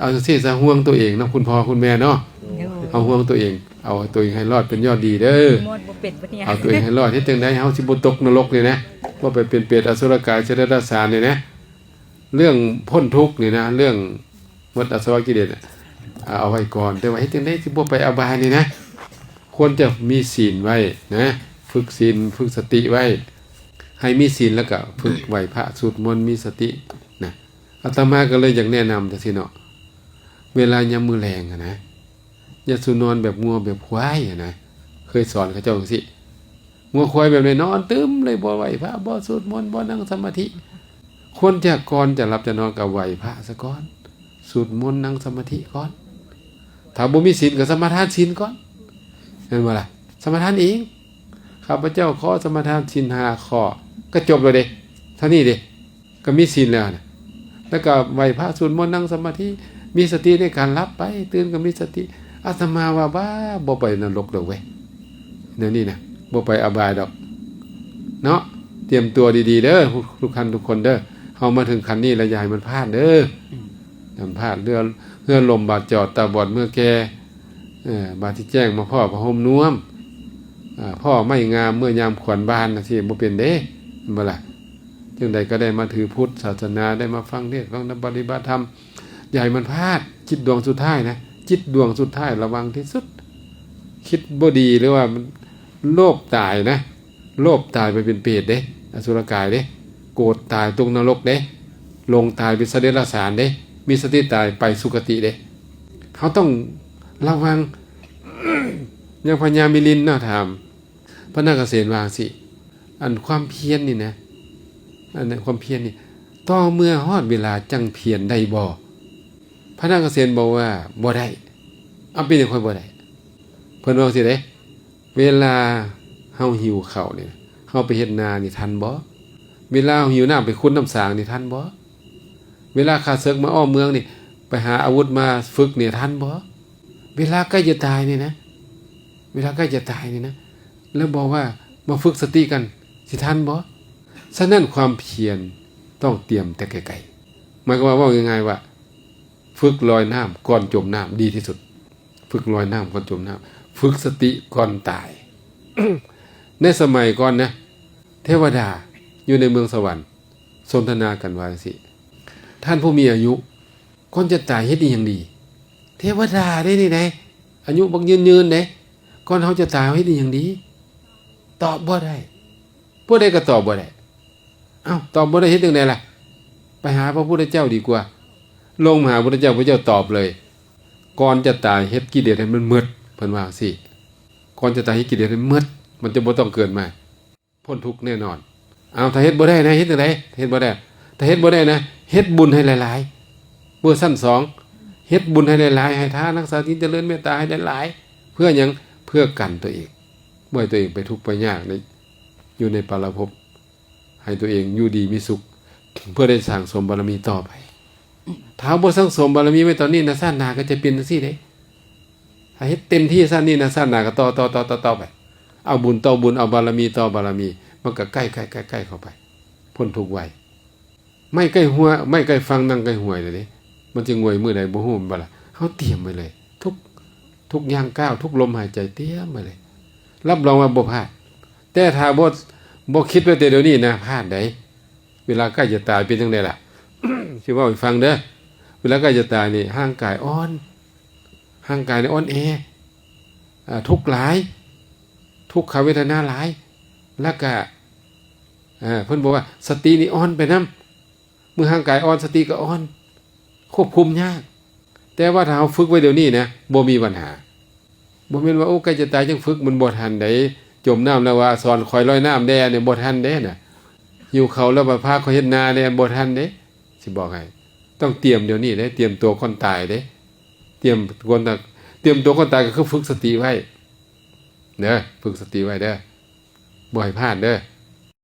ເອົາຈັ່ງຊີ້ຊະ ຫ່ວງຕົວເອງເນາະ ຄຸນພໍ່ຄຸນແມ່ເນາະ. ໂດຍ ເຮົາຫ່ວງຕົວເອງ ເອົາຕົວເອງໃຫ້ລອດເປັນຍອດດີເດີ. ເອົາຕົວເອງໃຫ້ລອດ ເຮັດຈັ່ງໃດເຮົາຊິບໍ່ຕົກນະລົກນີ້ນະ ບໍ່ໄປເປັນເປດອະສຸລະກາຍ ເດລັດສານນີ້ນະ. ເລື່ອງພົ້ນທຸກນີ້ນະ ເລື່ອງໝົດອາສະວະກິເລດ ເອົາໄວ້ກ່ອນ. ແຕ່ວ່າເຮັດຈັ່ງໃດຊິບໍ່ໄປອະບາຍນີ້ນະ ຄວນຈະມີສິນໄວ້ນະ ຝຶກສິນ ຝຶກສະຕິໄວ້. ໃຫ້ມີສິນ ແລ້ວກໍຝຶກໄຫວ້ພະ ສູດມົນ ມີສະຕິນະ. ອາດຕະມາກໍເລີຍຢາກແນະນຳຈັ່ງຊີ້ເນາະ ເວລາຍາມມື້ແລງຫັ້ນນະ ຢ່າສູ່ນອນແບບງົວແບບຄວາຍຫັ້ນນະ. ເຄີຍສອນເຂົາເຈົ້າຈັ່ງຊີ້ ງົວຄວາຍແບບໃດ ນອນຕຶມເລີຍ ບໍ່ໄຫວ້ພະ ບໍ່ສູດມົນ ບໍ່ນັ່ງສະມາທິ. ຄວນຈະ ກ່ອນຈະຫຼັບຈະນອນກໍໄຫວ້ພະຊະກ່ອນ ສູດມົນ ນັ່ງສະມາທິກ່ອນ. ຖ້າບໍ່ມີສິນກໍສະມາທານສິນກ່ອນ ແມ່ນບໍ່ລະ? ສະມາທານເອງ ຂ້າພະເຈົ້າຂໍສະມາທານສິນຫ້າຂໍ້ ກໍຈົບແລ້ວເດ້ ເທົ່ານີ້ເດ້ ກໍມີສິນແລ້ວນະ. ແລ້ວກໍໄຫວ້ພະ ສູດມົນ ນັ່ງສະມາທິ ມີສະຕິໃນການຫຼັບໄປ ຕື່ນກໍມີສະຕິ. ອາດຕະມາວ່າ ບ້າ ບໍ່ໄປນະລົກດອກເວີຍ ແນວນີ້ນະ ບໍ່ໄປອະບາຍດອກເນາະ. ຕຽມຕົວດີໆເດີ ທຸກທ່ານທຸກຄົນເດີ. ເຮົາມາເຖິງຂັ້ນນີ້ແລ້ວ ຢ່າໃຫ້ມັນພາດເດີ ຢ່າໃຫ້ພາດ. ເຮືອ ເຮືອລົ້ມບາດຈອດ ຕາບອດເມື່ອແກ່ ເອີ ບາດຊິແຈ້ງມາພໍ້ຜ້າຫົ່ມນວມ ອາ ພໍ້ໄມ້ງາມເມື່ອຍາມຂວັນບານ ຈັ່ງຊີ້ບໍ່ເປັນເດ້ ແມ່ນບໍ່ລະ? ຈັ່ງໃດກໍໄດ້ມາຖືພຸດສາສະໜາ ໄດ້ມາຟັງເທດຟັງທຳ ປະຕິບັດທຳ ຢ່າໃຫ້ມັນພາດ. ຈິດດວງສຸດທ້າຍນະ ຈິດດວງສຸດທ້າຍລະວັງທີ່ສຸດ. ຄິດບໍ່ດີ ຫຼືວ່າມັນໂລບຕາຍນະ ໂລບຕາຍໄປເປັນເປດເດ້ ອະສຸລະກາຍເດ້ ໂກດຕາຍຕົກນະລົກເດ້ ຫຼົງຕາຍເປັນສັດເດຍລະສານເດ້ ມີສະຕິຕາຍໄປສຸຄະຕິເດ້. ເຮົາຕ້ອງລະວັງ. ຢ່າງພະຍາມິລິນເນາະ ຖາມພະນາກະເສນວ່າຈັ່ງຊີ້ ອັນຄວາມພຽນນີ້ນະ ອັນຄວາມພຽນນີ້ ຕໍ່ເມື່ອຮອດເວລາຈັ່ງພຽນໄດ້ບໍ່? ພະນາກະເສນບອກວ່າ ບໍ່ໄດ້. ເອົາ ເປັນຫຍັງຂ້ອຍບໍ່ໄດ້? ເພິ່ນວ່າຈັ່ງຊີ້ເດ້ ເວລາເຮົາຫິວເຂົ້ານີ້ ເຮົາໄປເຮັດນານີ້ທັນບໍ່? ເວລາເຮົາຫິວນ້ຳໄປຂຸດນ້ຳສາງນີ້ທັນບໍ່? ເວລາຂ້າເສິກມາອ້ອມເມືອງນີ້ ໄປຫາອາວຸດມາຝຶກນີ້ທັນບໍ່? ເວລາໃກ້ຈະຕາຍນີ້ນະ ເວລາໃກ້ຈະຕາຍນີ້ນະ ແລ້ວບອກວ່າມາຝຶກສະຕິກັນ ຊິທັນບໍ່? ສະນັ້ນຄວາມພຽນຕ້ອງຕຽມແຕ່ໄກໆ. ໝາຍຄວາມວ່າ ເວົ້າງ່າຍໆວ່າ ຝຶກລອຍນ້ຳກ່ອນຈົມນ້ຳດີທີ່ສຸດ. ຝຶກລອຍນ້ຳກ່ອນຈົມນ້ຳ ຝຶກສະຕິກ່ອນຕາຍ. ໃນສະໄໝກ່ອນນະ ເທວະດາຢູ່ໃນເມືອງສະຫວັນສົນທະນາກັນວ່າຈັ່ງຊີ້ ທ່ານຜູ້ມີອາຍຸ ກ່ອນຈະຕາຍເຮັດອີ່ຫຍັງດີ? ເທວະດາເດ້ນີ້ໃດ ອາຍຸບັກຍືນໆເດ້ ກ່ອນເຮົາຈະຕາຍເຮົາເຮັດອີ່ຫຍັງດີ? ຕອບບໍ່ໄດ້ ຜູ້ໃດກໍຕອບບໍ່ໄດ້. ເອົ້າ ຕອບບໍ່ໄດ້ເຮັດຈັ່ງໃດລະ? ໄປຫາພະພຸດທະເຈົ້າດີກວ່າ. ລົງມາຫາພຸດທະເຈົ້າ ພະເຈົ້າຕອບເລີຍ ກ່ອນຈະຕາຍເຮັດກິເລດໃຫ້ມັນໝົດ ເພິ່ນວ່າຈັ່ງຊີ້. ກ່ອນຈະຕາຍເຮັດກິເລດໃຫ້ໝົດ ມັນຈະບໍ່ຕ້ອງເກີດມາ ພົ້ນທຸກແນ່ນອນ. ເອົາ ຖ້າເຮັດບໍ່ໄດ້ນະ ເຮັດຈັ່ງໃດ? ເຮັດບໍ່ໄດ້ ຖ້າເຮັດບໍ່ໄດ້ນະ ເຮັດບຸນໃຫ້ຫຼາຍໆ. ເວີຊັນສອງ ເຮັດບຸນໃຫ້ຫຼາຍໆ ໃຫ້ທານ ຮັກສາສິນ ຈະເລີນເມດຕາໃຫ້ຫຼາຍໆ. ເພື່ອຫຍັງ? ເພື່ອກັນຕົວເອງ ບໍ່ໃຫ້ຕົວເອງໄປທຸກໄປຍາກໃນ ຢູ່ໃນປະລະພົບ ໃຫ້ຕົວເອງຢູ່ດີມີສຸກ ເພື່ອໄດ້ສັ່ງສົມບາລະມີຕໍ່ໄປ. ຖ້າເຮົາບໍ່ສັ່ງສົມບາລະມີໄວ້ຕອນນີ້ນະ ຊາດໜ້າກໍຈະເປັນຈັ່ງຊີ້ເດ້. ຖ້າເຮັດເຕັມທີ່ຊາດນີ້ນະ ຊາດໜ້າກໍຕໍ່ໆໆໆໄປ ເອົາບຸນຕໍ່ບຸນ ເອົາບາລະມີຕໍ່ບາລະມີ ມັນກໍໃກ້ໆໆເຂົ້າໄປ ພົ້ນທຸກໄວ. ໄມ້ໃກ້ຮົ້ວ ໄມ້ໃກ້ຝັ່ງ ນັ່ງໃກ້ຫ້ວຍເລີຍເດ້ ມັນຊິງ່ວຍມື້ໃດບໍ່ຮູ້ ແມ່ນບໍ່ລະ? ເຮົາຕຽມໄວ້ເລີຍ ທຸກ ທຸກຍ່າງກ້າວ ທຸກລົມຫາຍໃຈ ຕຽມໄວ້ເລີຍ ຮັບຮອງວ່າບໍ່ພາດ. ແຕ່ຖ້າບໍ່ ບໍ່ຄິດໄວ້ແຕ່ດຽວນີ້ນະ ພາດໃດ. ເວລາໃກ້ຈະຕາຍເປັນຈັ່ງໃດລະ? ຊິເວົ້າໃຫ້ຟັງເດີ. ເວລາໃກ້ຈະຕາຍນີ້ ຮ່າງກາຍອ່ອນ ຮ່າງກາຍນີ້ອ່ອນແອ ອາ ທຸກຫຼາຍ ທຸກຂະເວທະນາຫຼາຍ ແລ້ວກະ ເອີ ເພິ່ນບອກວ່າສະຕິນີ້ອ່ອນໄປນຳ. ເມື່ອຮ່າງກາຍອ່ອນ ສະຕິກໍອ່ອນ ຄວບຄຸມຍາກ. ແຕ່ວ່າຖ້າເຮົາຝຶກໄວ້ດຽວນີ້ນະ ບໍ່ມີບັນຫາ. ບໍ່ແມ່ນວ່າ ໂອ້ ໃກ້ຈະຕາຍຈັ່ງຝຶກ ມັນບໍ່ທັນໃດ. ຈົມນ້ຳແລ້ວວ່າ ສອນຂ້ອຍລອຍນ້ຳແດ່ນີ້ ບໍ່ທັນເດ້ນະ. ຫິວເຂົ້າແລ້ວວ່າ ພາຂ້ອຍເຮັດນາແດ່ ບໍ່ທັນເດ້. ຊິບອກໃຫ້ ຕ້ອງຕຽມດຽວນີ້ເດ້ ຕຽມຕົວກ່ອນຕາຍເດ້. ຕຽມກ່ອນຕາ ຕຽມຕົວກ່ອນຕາຍກໍຄືຝຶກສະຕິໄວ້ເດີ ຝຶກສະຕິໄວ້ເດີ ບໍ່ໃຫ້ພາດເດີ.